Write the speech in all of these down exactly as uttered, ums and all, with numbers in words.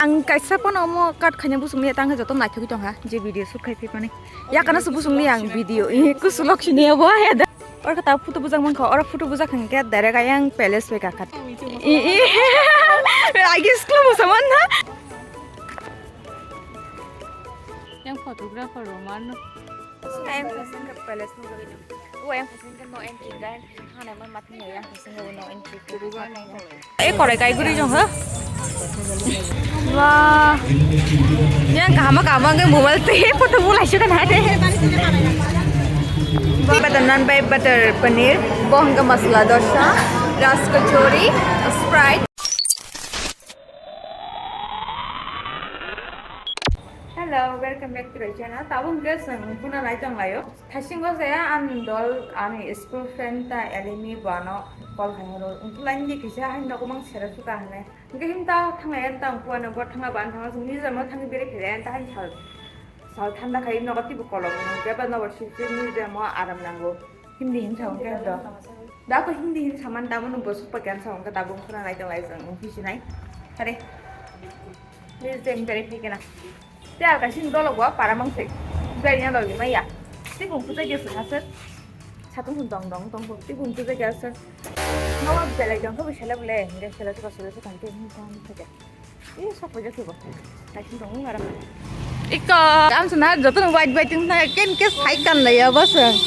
Ang kaisa pono omo cut khaina busung ni tang joto naithok tong ha je video shoot khai phimani. Ya kana su busung ni ang video. Eh, kusulok sini ya bo ya da. Oro kata photo bujak mankha, oro photo bujak hingke direct ayang palace bai kakhat. I, i. Agi school mo saman na. Yang photographer roman. Ayang phasing ka palace mo gabino. O ayang phasing ka no entry guys. Hana man mat ni ayang phasing ka no entry. E korai kai guri jong ha. Wah. Yang kahama kahama ngai mobile te photo bulai shu kan hade. Butter naan bai butter paneer, bohong ka masala dosa, ras kachori, Sprite. Hello, welcome back to the channel. Tabuk hwnkhe chwng phunanai tonglaio. Thaisingo se ani dol, ani school friend ta Elimi bono call khai horo. Wngkhe laini kisa haino kwbang sera suka hwnwi. Hwnkhe himta thanglaiya ta wngkhe ano bo thangla ban thangla chwng museum o thangwi bere philai ta haino sal, sal thanda khai nogo teibo kolom hwnkhe ba nobar sip sip museum o aram nango. Hindi hinsa hwnkhe do. Da ko hindi hinsa man da bono bosok pa khe hinsa hwnkhe tabuk phunanai tonglai chwng wngphi sinai. Hare. Museum bere phikena. Te alkasin dolok bo para mangsai. Gari na dolgi maya. Te bung puja ge sung aswk. Satung sung dong dong tong bung. Te bung puja ge aswk. Nawa belai dong khe bo sele bole. Ge sele suka sele suka ke hin tong thake. Eh, sok puja ke bo. Kaisin dong ara. Iko, am sana joto no white white tong thake ken ke sai kan la ya bosong.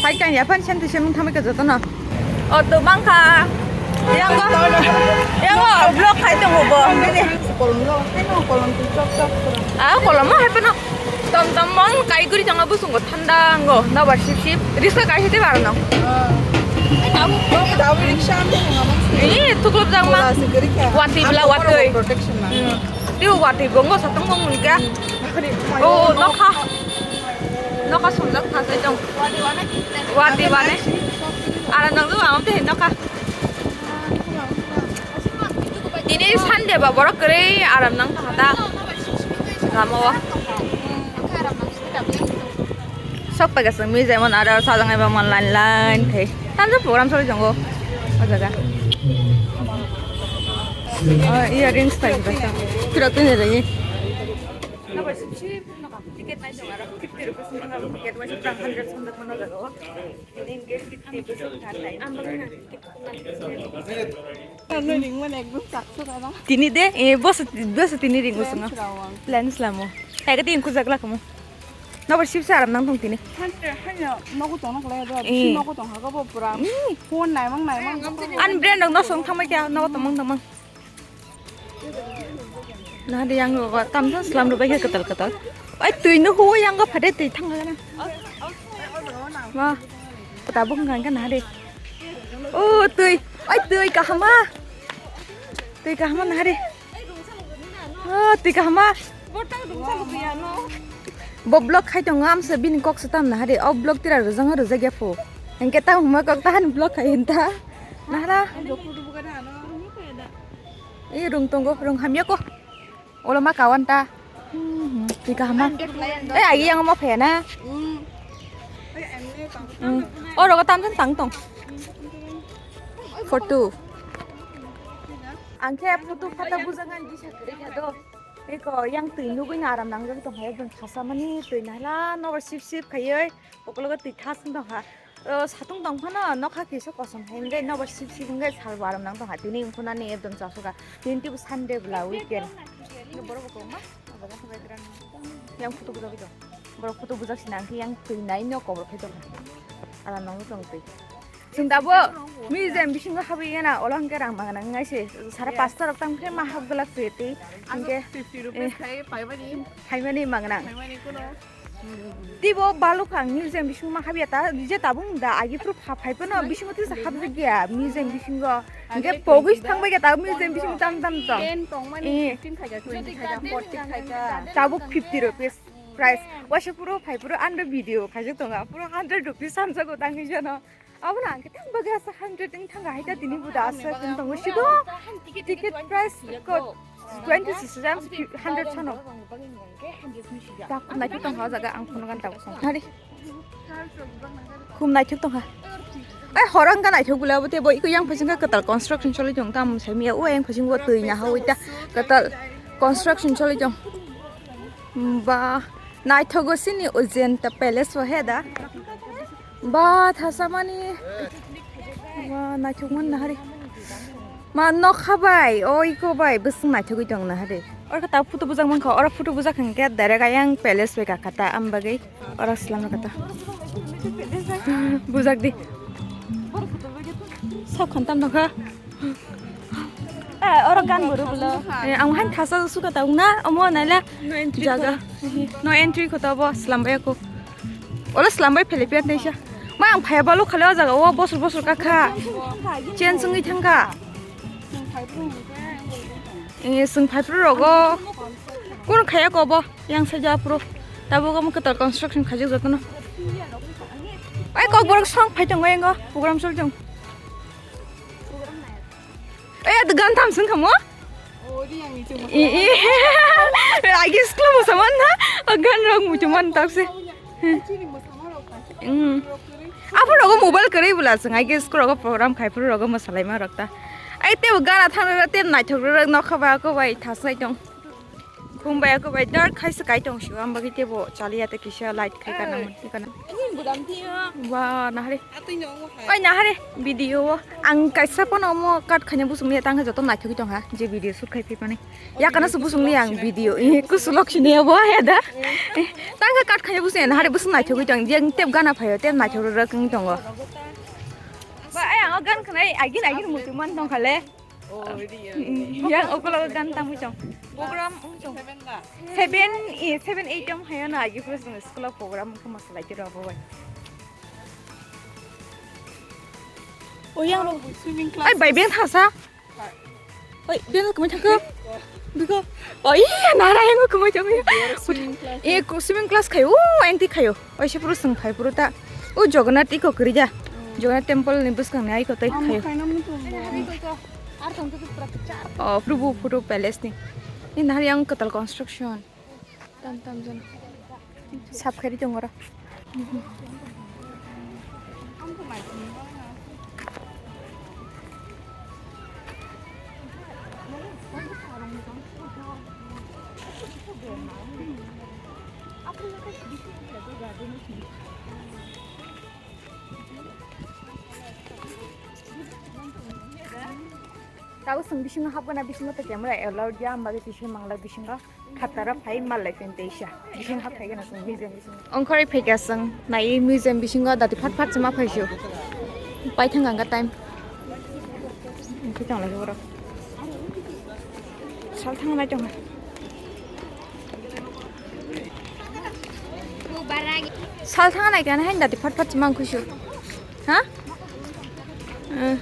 Sai kan ya phan sen te sen thame ke joto no. O to mangkha. Yang go. Yang go vlog khai tongo bo. Kolom lo, hai no kolom tu chok chok. Ah, kolom mo hai pano. Tom tom mong kai guri tongo busungo thanda ngo. Nobar sip sip. Riska kai site bar no. Dabu, dabu rickshaw ante ngamang. Ini tuklop jang ma. Bola si gari kya? Wati bla wati. Protection na. Hmm. Tiu wati bongo satong bong munika. Oh, nokha. Nokha sumjak thasai tong. Wati wane. Ara nang lu amam te nokha. Tini Sunday ba borok kwrwi aram nang tongkha ta. Lama o. Sok paikha chwng mui jemon aro sajang eba mon line line khai. Tamjak program sori tongo o jaga. Oh, earrings paikha. Kira tini rai. Ticket nai tongo aro fifty rupees ni tongo, ticket wise hundred something mano jaga o. Tini hwnkhe fifty rupees ni thang nai. Ang bagwi na ticket. Ano ringmani ekdom chaksa dana. Tini de, eh, bos, bos tini ring usung. Lens lamo. Hai kati ingku jagla kamu. Nobar sip sa aram nang tong tini. Hante, hanya nogo tong nang kala do. Eh. Nogo tong hago bo pura. Hmm. Phone naimang naimang. An brand rok no song thamai kya, nogo tongmang tongmang. Nah, di yang lo, tam tam selam lo, baik ketal ketal. Ai, tui no hu yang go phade tui thang na. Wah, tabuk ngang kan hari. Oh, tui, ai, tui kahama. Tui kahama na hari. Oh, tui kahama. Bo vlog khai tong am se bini kok se tam na hari. O vlog tira rujang rujak ya phu. Engke tam huma kok tahan vlog khai hinta. Nahara. Eh, rung tongo, rung hamya ko. Olo ma kawan ta. Hmm, hmm, tui kahama. Eh, agi yang ma phaya na. Hmm. Oro ko tam tang tong. Photo. Angke photo phata bujangan di sakri kado. Eko yang tui nugui na aram nang jagui tong hai, ekdom khasa mani tui nahla nobar sip sip khaioi. Okologo twi thas wng tongkha. O, satung tong phano nokha kisa kosom hai wngwi nobar sip sip wngwi salbo aram nang tongkha. Tini wngkhunani ekdom chasukha. Tini teibo Sunday bwla weekend. Borok bo kwbangma. Yang photo bujagwi tong. Borok photo bujak sina hwnkhe yang twi nai no kobor khai tongkha. Aram nangwi tong twi. Chwng dabo museum bisingo habwi gana, olo hwnkhe rang mangnang wngwi se. Sara pasta rok tang khe ma hap glak se twi. Hwnkhe fifty rupees khai paimani. Phaimani mangnang. Phaimani kuno. Tibo baluk ang museum bisingo ma habya ta, je tabung da agi phuru pha phai phano bisingo tisa habjak ya museum bisingo. Hingke pogwi thangbai ya ta museum bisingo tam tam tong. Ten tongmani fifteen khaika, twenty khaika, forty khaika. Tabuk fifty rupees price. Waisa phuru phai phuru andro video khaijak tonga. Phuru hundred rupees samjago tangwi jano. Abono ang khe tang bagwi asa hundred wng thang hai ta tini buda asa tong tongo sido ticket price ko twenty six hundred sano. Tak khum naithok tongkha o jaga ang phone gan tabuk song. Hari. Khum naithok tongkha. Ai, horo wngkha naithok bwle abo tei bo iko yang phaisingkha kwtal construction choli tong tam saimaya o yang phaising bo twi naha oi ta kwtal construction choli tong. Ba naithogo sini Ujanta Palace o he da. Ba thasamani. Ba naithok man nahari. Ma nokha bai, o iko bai bwswng naithogwi tong nahari. Oro khe ta photo bujak mankha, oro photo bujak hwnkhe direct ayang palace bai kakha ta, am bagwi oro swlamna kata. Bujak di. Sok khantam nokha. Eh, oro gan buru bulo. Eh, ang han thasa suka ta ungna, omo naila jaga. No entry kota bo swlambai ako. Olo swlambai philipia teisa. Ma ang phaya balo khale o jaga o bosor bosor kakha. Chen sungwi thangkha. Eh, sung phai pro rogo. Kun khaya ko bo yang saja pro. Tabo gam kata construction khajak jotono. Ai kokborok song phai tongo engo program chol tong. Eh, ado gan tham sung khamo? Agi school mo saman na? O gan rok muchung man tak se. Apo rogo mobile kwrwi bwla sung agi school rogo program khai phuru rogo mo salai ma rok ta. Ai te o gan athang rok te naithok rok nokha ba ko bai thasai tong. Khum bai ako bai dark khai se kai tong sio, ang bagwi tebo chaliya te kisa light khai kana mon kana. Ani budam tiyo. Wa nahare. Atui no hai. Oi nahare video o ang kaisa pono mo cut khaina busung ni tang joto naithogwi tong ha je video shoot khai phipani. Ya kana su busung ni ang video. Eh kusulok sini ya bo ya da. Tang cut khaina busung nahare busung naithogwi tong je teb gana phayo teb naithogwi rok wng tongo. Ba ai ang gan khnai agin agin mutu man tong khale. Oh, iya. Yang okolo gan tamo chong. Program ung chong. Seven, eh, seven, eight tong hayo na agi pura sung school program ko masalai tiro abo bai. Oh, yang ro. Swimming class. Ai, bai ben thasa. Oi, ben kumai thangko. Biko. Oh, iya, nara yang kumai thangko. Swimming class. Eh, swimming class khayo, oh, enti khayo. Oise puro sung phai puro ta. O Jagannath iko kwrwi ja. Jagannath temple ni bwskang ni aiko tai khayo. O Prabhu photo palace ni. Ni nahar yang kwtal construction. Tam tam jan. Sap khairi tong oro. Tabo chwng bisingo hapgana bisingo to camera allowed ya, hwnba khe tisa manglak bisingo khataro phai mallai phen teisa bising hap phaigana chwng museum bisingo. Ongkhorwi phaikha chwng nai museum bisingo dati phat phat chwma phaisio. Paithang ang time. Hwnkhe tonglaikhe borok. Sal thang nai tongkha. Sal thang nai kana hain dati phat phat chwma ang khuisio. Ha? Eh.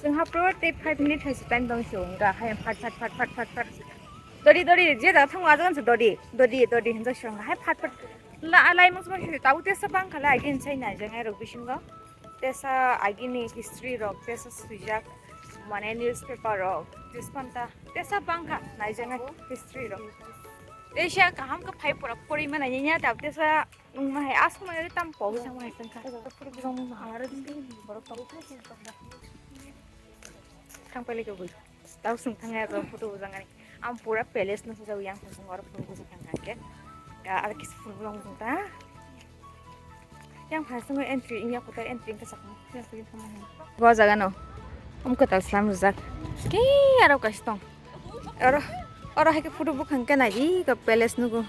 Chwng hapro tei five minute hai se time tong sio wngkha hai phat phat phat phat phat phat. Dori dori je da thang ajan se dori dori dori hinja sio wngkha hai phat phat. La lai mung sma sio tau tesa bang khala agin sai nai jang ai rok bisingo. Tesa agini history rok tesa swijak mane newspaper rok tesa panta tesa bang kha nai jang ai history rok. Tesa kaham kha phai pura puri mana nya tau tesa Wngma hai aswk manya tam pogwi thangma hai tongkha. Aro borok tong. Thang pailai khe bui. Tao swng thang ya photo bujang ani. Am pura palace no sajao yang thang aro photo bujang thang khe. Aro kisa phone bujang bujang ta. Yang phai swngo entry wngya kotor entry wngkha sakno. Bo jaga no. Am kwtal slam rijak. Ki aro kaisa tong. Oro, oro hai khe photo bukhang khe nai di ka palace nugo.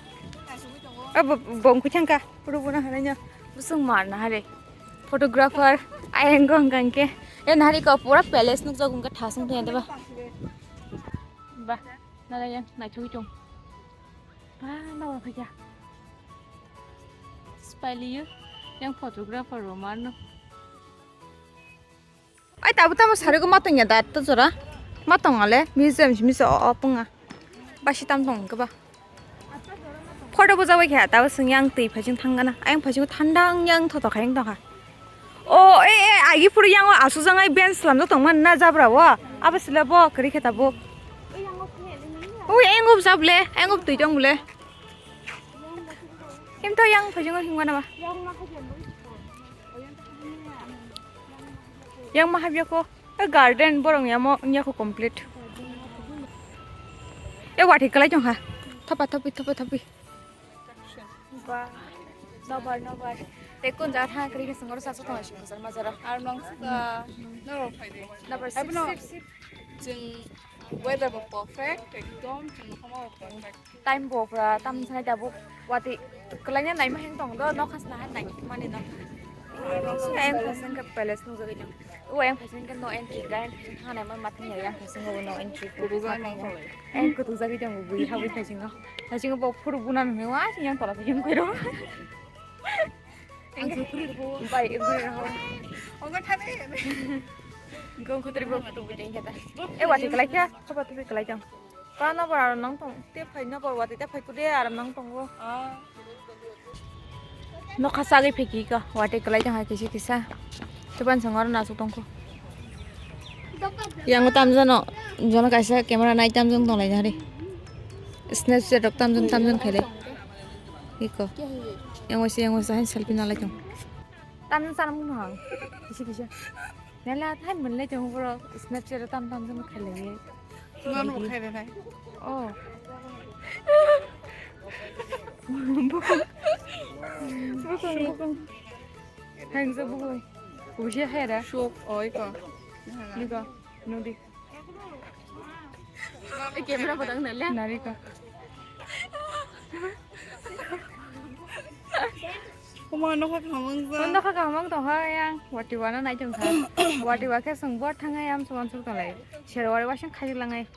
Abo bong kuchang ka photo buna hanai no. Busung mar na hare. Photographer ayang gong gang khe. E nari ko pura palace nuk jagong ka thasung thaya deba. Ba, nara yang nai thugui chung. Ba, na wa khaja. Spali yang photographer ro mar no. Ai tabuk tamo sarigw ma tongya da to jora. Ma tongale museum simi se o punga. Basi tam tong keba. Photo bo jagoi kha tabuk sing yang twi phai sing thang gana. Ayang phai sing thanda yang tho tho khaiyang tong kha. O e e agi phuru yang o asu jang ai bench lam tong man na jabra o. Abo sila bo kri khe tabuk. O yang o jable, yang o twi tong bole. Em to yang phajingo hingma nama. Yang ma habya ko. E garden borong yamo nya ko complete. E wati kalai jong ha. Thopa thopi thopa thopi. Ba. Nobar nobar. Te kun ja tha kri ke singor sa sa tong shi sa ma jara. Ar nong sa. Nobar phai de. Number six, six, six. Jing weather bo perfect, ekdom jing khama bo perfect. Time bo pura tam sanai tabuk wati kalanya nai ma heng tong do, no khas na han nai mani no. Ang phasing ka palace no jagui jang. O ang phasing ka no entry, ga ang phasing thang nai ma matin ya, ang phasing no entry. Ang kutu jagui jang bui habui phasing no. Phasing bo phuru buna me wa yang tola phasing ko ro. Ang sukri ko. Bai, ang sukri ko. Oga thane. Gong khutri bo kutu bui jang kata. E wati kalai kya, khoba tu kalai jang. Kano bar aram nang tong, te phai no bar wati te phai kude aram nang tongo. Nokha sagwi pheki ka, wati kalai tong hai kisa kisa. Tepan sangor na su tongko. Yang tamjano, jono kaisa camera nai tamjano tong lai jari. Snapchat rok tamjano tamjano khailai. Iko. Yang wasi yang wasi hai selfie nalai tong. Tamjano sana mung hang. Kisa kisa. Nala than mun le jong bro Snapchat tam tam jong khaile. Ngan ro khaile nai. Oh. Bukung. Bukung bukung. Hang sa bukung. Kusia hera. Shok oi ko. Ni ko. Nudi. Camera bodang nale. Narika. Kuma nokha khamang sa. Nokha khamang tong ha yang. Wati wana nai tong kha. Wati wa khe sung bor thang ayam suan sur tong lai. Serwari wasang khai lang ai.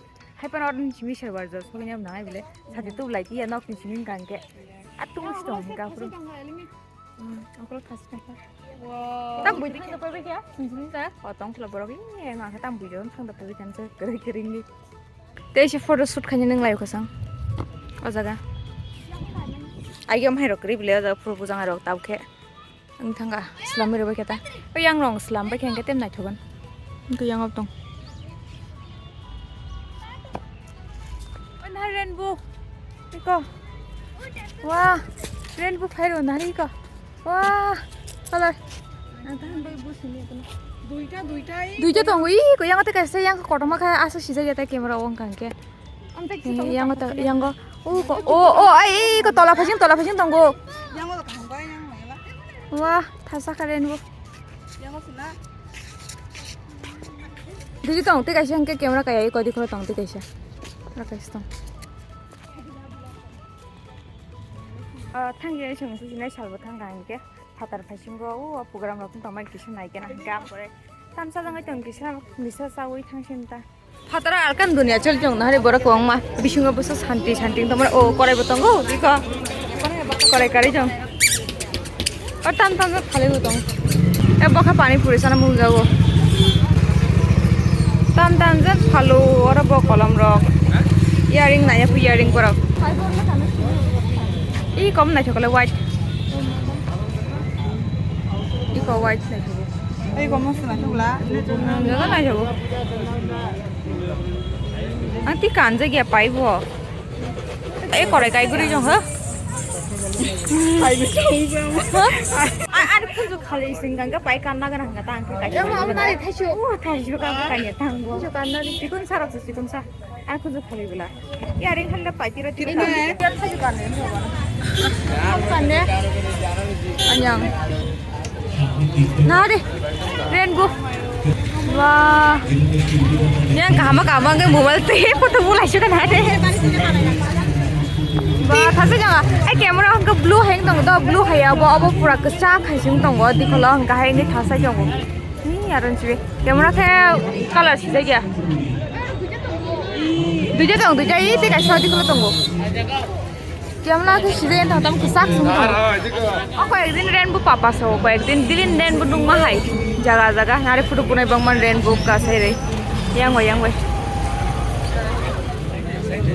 Hai pan ordin simi serwar jo sung nyam nang ai bile. Sati tu lai ti ya nok ni simi kang ke. Atu mus tong ka pru. Okolog thasi thangkha. Tam bui thang da paibai kha. Sini sa. O tong khla borok. Ye nga kha tam bui jon thang da paibai kha se kering kering ni. Tei se photo shoot khaini nang lai khosang. O jaga. Ai gam hai rok kri bile o jaga phuru bujang rok tab khe. Ang thanga slam bai khe ta. O yang rong slam bai khe ang khe tem naithogan. Ang khe yang tong. Wan hai rainbow. Iko. Wah, rainbow phai ro nari iko. Wah, color. Duita, duita, eh. Duita tong ui ko yang te kaisa yang kotorma kha asa sijak ya ta camera on kang khe. Yang ta yang go. O ko o o ai ko tola phajing tola phajing tongo. Yang go kaham ba yang mela. Wah, thasa kha rainbow. Yang go sina. Digi tong, tei kaisa hwnkhe camera kaya, koi dikoro tong, tei kaisa. Aro kaisa tong. Ah, thang ye chwng sijinai salbo thang kha hwnkhe. Phatar phaisingo, o program rok tongmani kisa nai khe na hwnkhe ang pore. Tamsa jangoi tong kisa, misa chaui thang sim ta. Phataro alkan dunia choli tong nahari borok kwbangma bisingo bwsa santi santi tongmani o korai bo tongo biko korai karwi tong o tam tam jat phalwi bo tong e bokha pani puri sana mungjago tam tam jat phalu oro bo kolom rok earring naiya phu earring borok i kom naithok le white iko white naithok. Ei, kok masa nai thok la? Ang joto nai thok. Ang ti kan je gya pai bo. Ei, korai kai guri jong ha? Pai ni thok jong. Ha? Ani khunju khali sing ganga pai kan na gana hanga ta ang kai. Yang mau nari thaisu. Oh, thaisu ka kan ya tang bo. Thaisu kan nari tikun sarap su tikun sa. Ang khunju khali bela. Earring handa pai tiro tiro. Ini. Anyang. Nari. Rainbow. Wah. Yang kahama kahama ke mobile teh foto mulai sih kan ada. Wah, thasa janga. Eh, camera hangke blue hang tong do, blue hai abo abo pura kesak hai sing tongo. Dikolo hangke hai ni thasa janga. Ni aron sibe. Camera khe color sijak ya. Duija tong, duija i tei kaisa dikolo tongo. Camera khe sijak ya tong tam kwchak song tong. O koi ek din rainbow papa so, koi ek din dilin rainbow nungma hai. Jaga jaga nare photo punai bangman rainbow ka sai re. Yang bai, yang bai.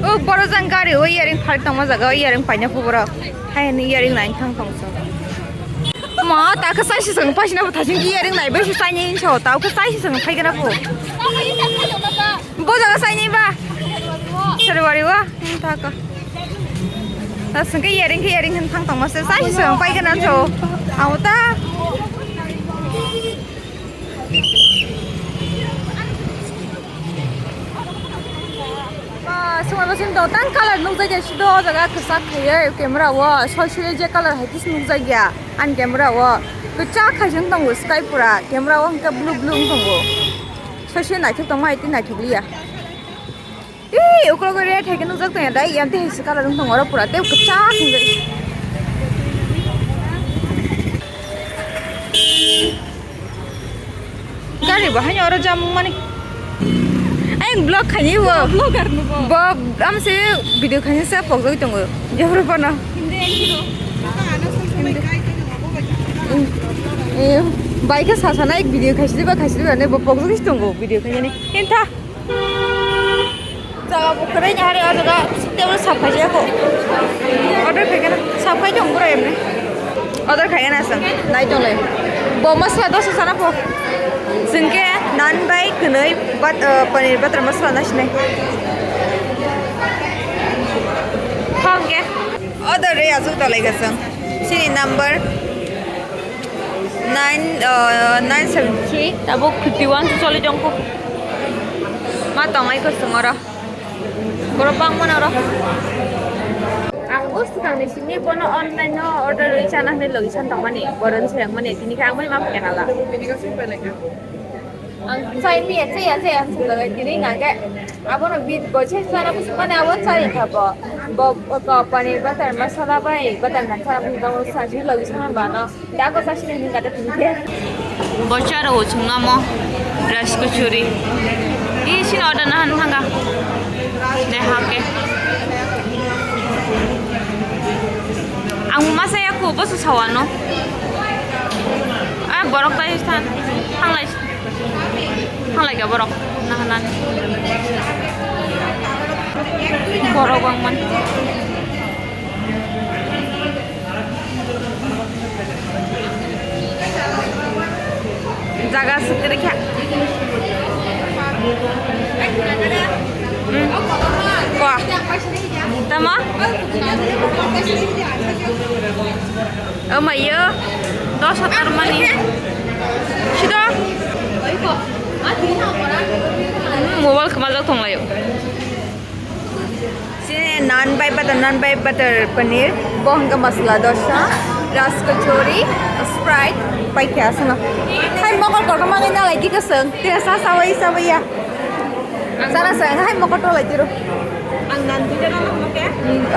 O boro jang gari o earring phari tongma jaga o earring paina phu borok. Hai ni earring nai thang tong so. Ma, ta khe sai se song paisina bo thasing earring nai bai se sai ni so, ta khe sai se song phai gana phu. Bo jaga sai ni ba. Serwari wa, hmm, ta ka. Aswng khe yaring khe yaring hwn thang tongma se, sai se paigana cho. Amo ta. Ba, swngo sini dotang colour nukjak ya, sido o jaga kwchak khaiwi camera o, soi soi je colour hai khe nukjak ya ani camera o. Kwchak khai se wng tongo sky pura, camera o hwnkhe blue blue wng tongo. Soi soi naithok tongma hai tei naithok liya. Ee, uklogo red hai khe nukjak tong ya dai, yang tei hai se colour wng tongo oro pura tei kwchak wng. Gari bo haino oro jamung mani. Ayang vlog khaini bo. Vlogger no bo. Bo am se video khaini se pokjagwi tongo. Jefru bono. Hindi, hindi. Eh, bai khe sa sana ek video khaisi ba khaisi ba ne bo pokjagwi tongo video khaini. Hintha. Jaga bo kwrwi ni hari o jaga table sap khaijak kho. Order khaikhe na sap khai tong bwrwi emni. Order khaikhe na aswk nai tong lai. Bo masala dosa sana pho. Chwng khe naan bai kwnwi but, uh, paneer butter masala nai sinai. Hwnkhe order rwi aswk dalai kha chwng. Chini number nine, uh, nine seven three, tabuk fifty one se choli tongkho. Ma tongnai kwchwng oro. Borok bangmano oro. Ang o swkangni simi bono online no order rwi chana hinwi logi san tongmani. Boroni selengmani tini khe ang bai ma phai kha nala. Ang chai miya, chaya, chaya, ang sung lagai tini hingkha khe abono bit bo se chana bwswk mani abo chaya kha bo. Bo, bo, bo paneer butter masala bai butter naan chana bwswk tamo sa se logi sana ba no. Dago sa sini hingkha khe tini khe. Bo charo o chwng amo rice kachori. I sini order na han thanga. De ha khe. Ang masa ya ko bo su sawano. Ah, borok tai than. Thanglai. Thanglai ka borok. Nahanan. Borok bangman. Jaga sukri kha. Hmm. Kwa. Tama? Amaiyo, dos hatar mani. Sida. Hmm, mobile khamal jak tonglayo. Sini naan bai butter, naan bai butter paneer, bo hwnkhe masala dosa, rice kachori, Sprite, pai khe aswkno. Hai mokol kotor manwi nalai khe kwswng, tei sa sawi sawi ya. Sana sa hai mokol tolai tiro. Ang naan duita nang nang ke?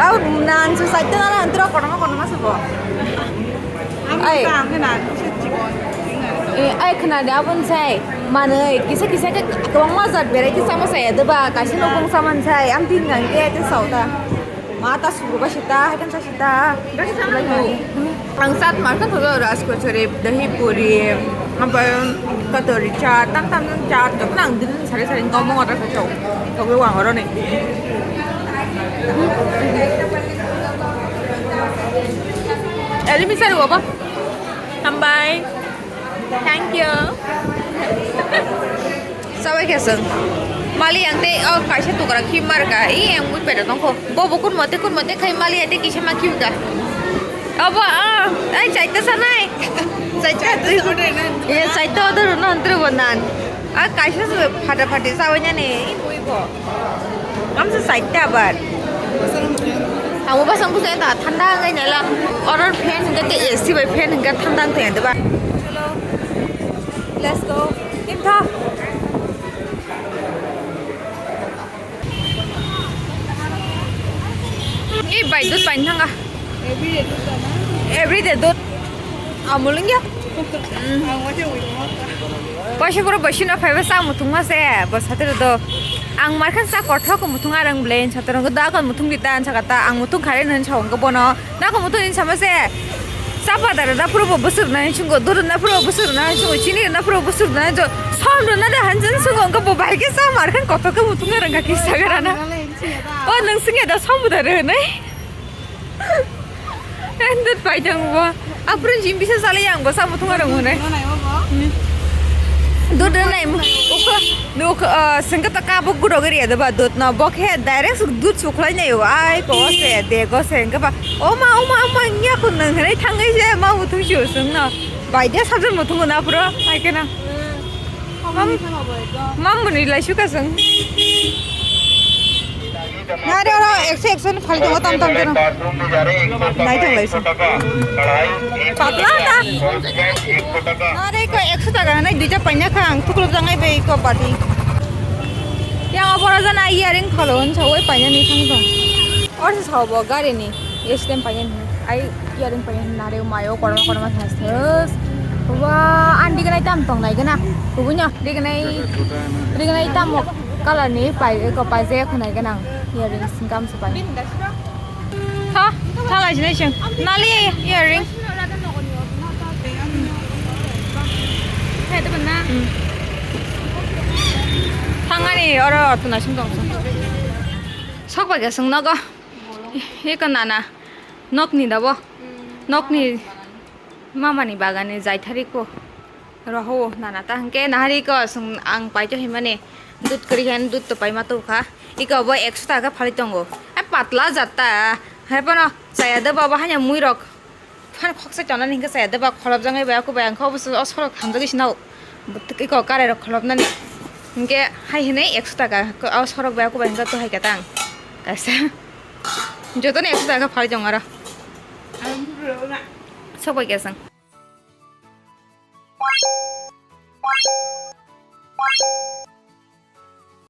Au naan su saita nang tiro kotor kotor ma sabo. Ai. Ai khna de abon sai manwi kisa kisa khe kwbangma jat variety sama saya de ba kaisa no bung saman sai am tin nang ke te sauta mata suru ba sita hai kan sa sita. Ang sat mar kan thodo rice kachori, dahi puri, apa katori cha tam tam cha to nang din sari sari ngomong ora kachau. Kau wang ora ni. Eli misal apa? Hambai. Thank you. Sabai khe chwng. Mali ang tei o kaisa tukra khim mar ka. I ang bui pera tong kho. Bo bo kun mote kun mote khai mali ate kisa ma khim ka. Abo a ai chaita sanai. Chaita tei. Ye chaita order no antre bo nan. A kaisa phata phati sabai nani. I bui bo. Amsa side te abar. Amo basang kusa ta thanda ngai nela. Oror fan hingke te A C bai fan hingke thanda wng tong ya deba. Chalo. Let's go. Imtha. Ni bai dut bai thanga. Everyday dut. Amul wngya. Ang waisa wngwi tongma. Waisa borok bai sino phaiba sa muthungma se, bo satiro do. Ang markhan sa kothok muthung arang ble, satiro do akon muthung di ta, ang saka ta, ang muthung khare nan sa wngko bono. Nako muthung ni sama se. Sapa dara na puro bo busur na chungo, dur na puro busur na chungo, chini na puro busur na jo. Som na da hanjin chungo, wngko bo bai ke sa markhan kothok muthung arang ka kisa garana. O nang singya da som da re nai. Dut pai tong bo. Apre jim bisa sale yang bo samo thung arang hone. Dut nai mo. Ukho, ukho, ah, sengke ta ka bo gudo gari ada ba dut no. Bo khe direct dut suklai nai o. Ai ko se de go se ke ba. Oma, oma, oma, wngya khun nang hinwi thangwi se ma muthung si usung no. Bai de sabjak muthung na puro, hai khe na. Mam, mam muni lai suka sung. Nare oro ekso, ekso ni phal tongo tam tam jeno. Nai thang lai sung. Patla ta. Nare ko ekso taka nai duita paina kha ang thuklop jangai bai ko pati. Yang opor jana earring phalo hwn sawai paina ni thang thang. Or se sao bo gari ni accident paina ni. Ai earring paina ni nare mayo korma korma thas thas. Wa an dignai tam tong nai gana. Kubunya dignai, dignai tam color ni pai ko pai je khonai gana. Earring singkam se pai. Tha, tha lai jinai sing. Nali earring. Hmm. Thangani oro ortho naising tong. Sok bai ga sung nogo. Eko nana. Nokni dabo. Nokni mamani bagani jaithari ko. Roho nana ta hwnkhe nahari ko sung ang paito himani. Dut kwrwi hen dut to paima tubukha. Iko bo ekso taka phali tongo. Hai patla jatta. Hai bono chaya de baba hanya mui rok. Phan khoksa chana ni hwnkhe chaya de ba kholop jangai bai aku bai ang kho o sorok hamjagwi sinao. Iko karai rok kholop nani. Hwnkhe hai hinwi ekso taka o sorok bai aku bai hwnkhe to hai khe tang. Kaisa. Jotono ekso taka phali tongo aro. Sok bai khe sung.